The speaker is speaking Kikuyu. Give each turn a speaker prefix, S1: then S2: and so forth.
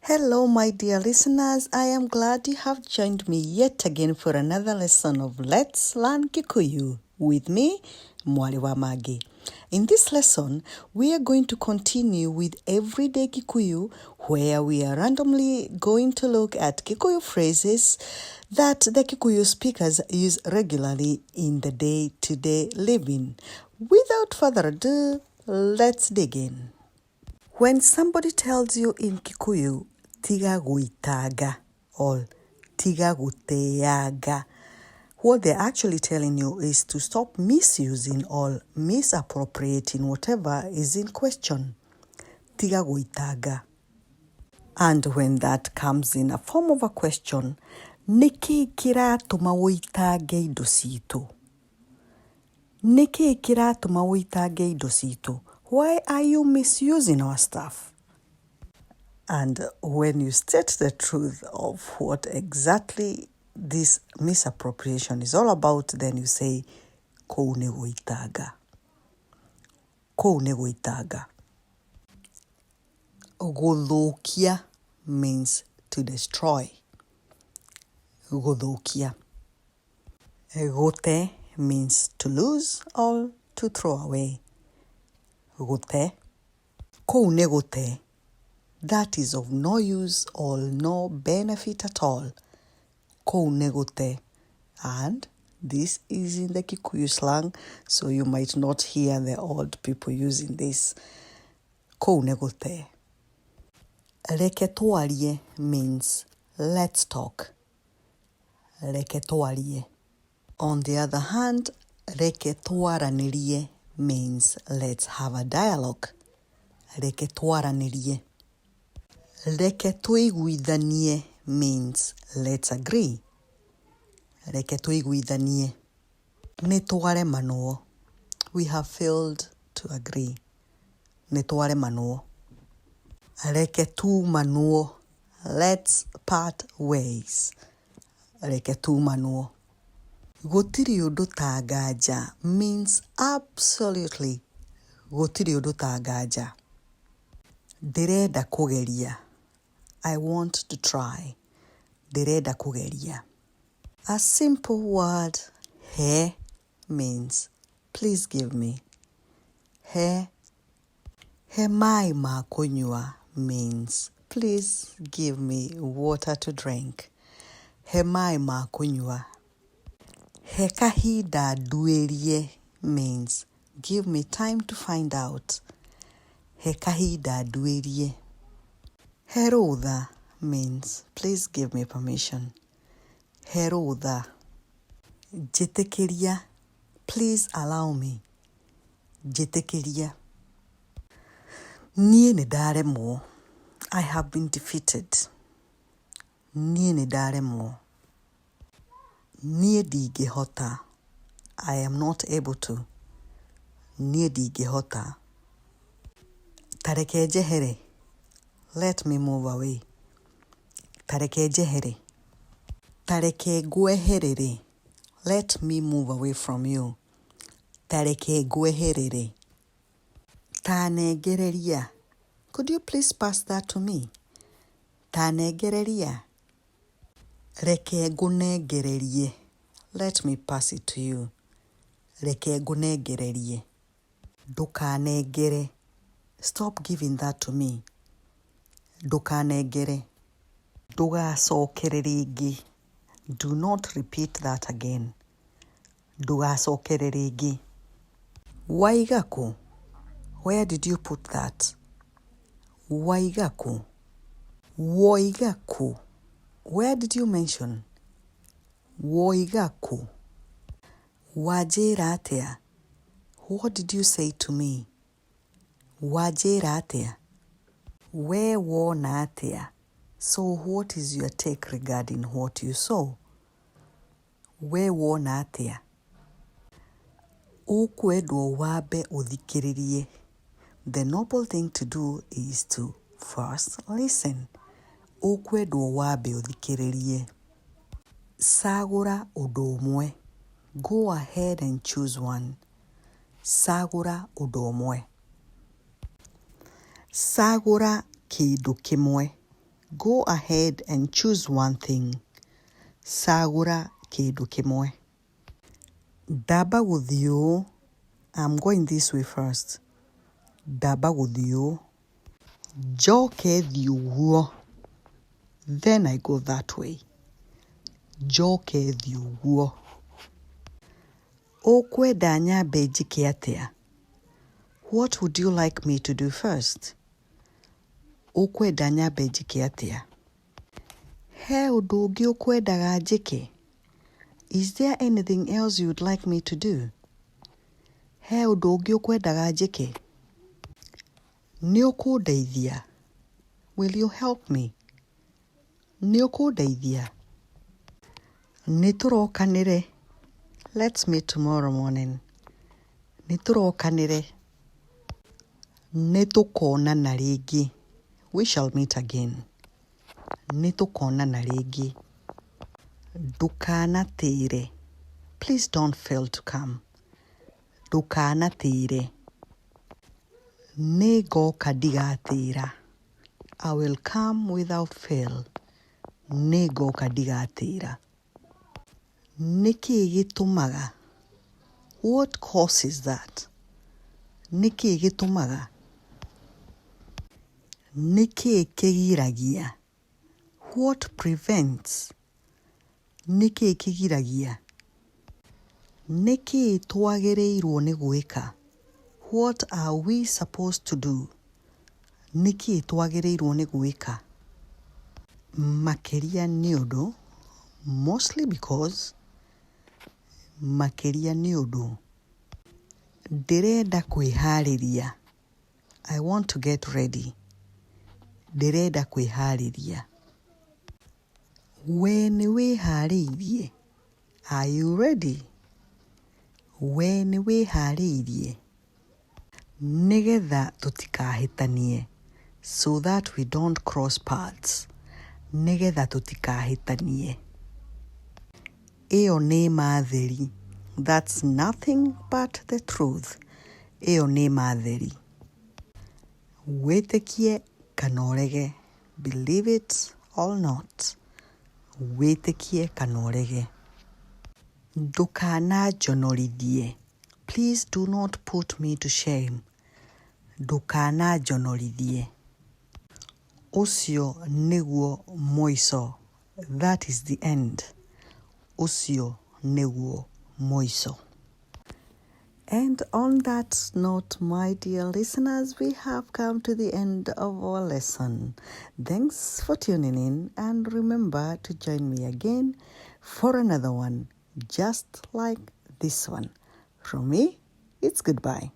S1: Hello, my dear listeners. I am glad you have joined me yet again for another lesson of Let's Learn Kikuyu with me, Mwali wa Magi. In this lesson, we are going to continue with Everyday Kikuyu, where we are randomly going to look at Kikuyu phrases that the Kikuyu speakers use regularly in the day to day living. Without further ado, let's dig in. When somebody tells you in Kikuyu, tiga gũitanga or tiga gũteanga, what they're actually telling you is to stop misusing or misappropriating whatever is in question. Tiga gũitanga. And when that comes in a form of a question, nĩkĩ kĩratũma ũitange indo citũ? Nĩkĩ kĩratũma ũitange indo citũ? Why are you misusing our stuff? And when you state the truth of what exactly this misappropriation is all about, then you say, kũu nĩ gũitanga. Kũu nĩ gũitanga. Gũthũkia means to destroy. Gũthũkia. Gũte means to lose or to throw away. Gũte. Kũu nĩ gũte. That is of no use or no benefit at all. Kũu nĩ gũte. And this is in the Kikuyu slang, so you might not hear the old people using this. Kũu nĩ gũte. Reke twarie means let's talk. Reke twarie. On the other hand, reke twaranĩrie means let's have a dialogue. Reke twaranĩrie. Reke tũiguithanie means let's agree. Reke tũiguithanie. Nĩ twaremanwo. We have failed to agree. Nĩ twaremanwo. Reke tumanwo. Let's part ways. Reke tumanwo. Gũtirĩ ũndũ ta nganja means absolutely gũtirĩ ũndũ ta nganja. Ndĩrenda kũgeria. I want to try. Ndĩrenda kũgeria. A simple word, he, means please give me. He. He maĩ ma kũnyua means please give me water to drink. He maĩ ma kũnyua. He kahinda nduĩrie means give me time to find out. He kahinda nduĩrie. He rũtha means please give me permission. He rũtha. Njĩtĩkĩria, please allow me. Njĩtĩkĩria. Niĩ nĩ ndaremwo. I have been defeated. Niĩ nĩ ndaremwo. Niĩ ndingĩhota. I am not able to. Niĩ ndingĩhota. Ta reke njehere. Let me move away. Ta reke njehere. Ta reke ngweherere. Let me move away from you. Ta reke ngweherere. Ta nengereria. Could you please pass that to me? Ta nengereria. Reke ngũnengererie. Let me pass it to you. Reke ngũnengererie. Ndũkanengere. Stop giving that to me. Ndũkanengere. Ndũgacokere rĩngĩ. Do not repeat that again. Ndũgacokere rĩngĩ. Waiga kũ? Where did you put that? Waiga kũ? Woiga kũ? Where did you mention? Woiga kũ? Wanjĩra atĩa? What did you say to me? Wanjĩra atĩa? We wona atĩa? So what is your take regarding what you saw? We wona atĩa? Ũkwendwo wambe ũthikĩrĩrie. The noble thing to do is to first listen. Ũkwendwo wambe ũthikĩrĩrie. Cagũra ũndũ ũmwe. Go ahead and choose one. Cagũra ũndũ ũmwe. Cagũra kĩndũ kĩmwe. Go ahead and choose one thing. Cagũra kĩndũ kĩmwe. Ndamba gũthiĩ ũũ. I'm going this way first. Ndamba gũthiĩ ũũ. Njoke thiĩ ũguo. Then I go that way. Njoke thiĩ ũguo. Ũkwenda nyambe njĩke atĩa? What would you like me to do first? Ũkwenda nyambe njĩke atĩa? He ũndũ ũngĩ ũkwendaga njĩke? Is there anything else you would like me to do? He ũndũ ũngĩ ũkwendaga njĩke? Nĩ ũkũndeithia? Will you help me? Nĩ ũkũndeithia? Nĩ tũrokanĩre. Let's meet tomorrow morning. Nĩ tũrokanĩre. Nĩ tũkonana rĩngĩ. We shall meet again. Nĩ tũkonana rĩngĩ. Ndũkanatĩre. Please don't fail to come. Ndũkanatĩre. Nĩ ngoka ndigatĩra. I will come without fail. Nĩ ngoka ndigatĩra. Nĩ kĩĩ gĩtũmaga? What causes that? Nĩ kĩĩ gĩtũmaga? Nĩ kĩĩ kĩgiragia? What prevents? Nĩ kĩĩ kĩgiragia? Nĩ kĩĩ twagĩrĩirwo nĩ gwĩka? What are we supposed to do? Nĩ kĩĩ twagĩrĩirwo nĩ gwĩka? Makĩria nĩ ũndũ, mostly because, makĩria nĩ ũndũ. Ndĩrenda kwĩharĩria. I want to get ready. Ndĩrenda kwĩharĩria. We nĩ wĩharĩirie? Are you ready? We nĩ wĩharĩirie? Nĩgetha tũtikahĩtanie. So that we don't cross paths. Nĩgetha tũtikahĩtanie. Ĩyo nĩ ma theri. That's nothing but the truth. Ĩyo nĩ ma theri. Wĩtĩkie kana ũrege. Believe it or not. Wĩtĩkie kana ũrege. Ndũkananjonorithie. Please do not put me to shame. Ndũkananjonorithie. Ũcio nĩguo mũico. That is the end. Ũcio nĩguo mũico. And on that note, my dear listeners, we have come to the end of our lesson. Thanks for tuning in, and remember to join me again for another one, just like this one. From me, it's goodbye.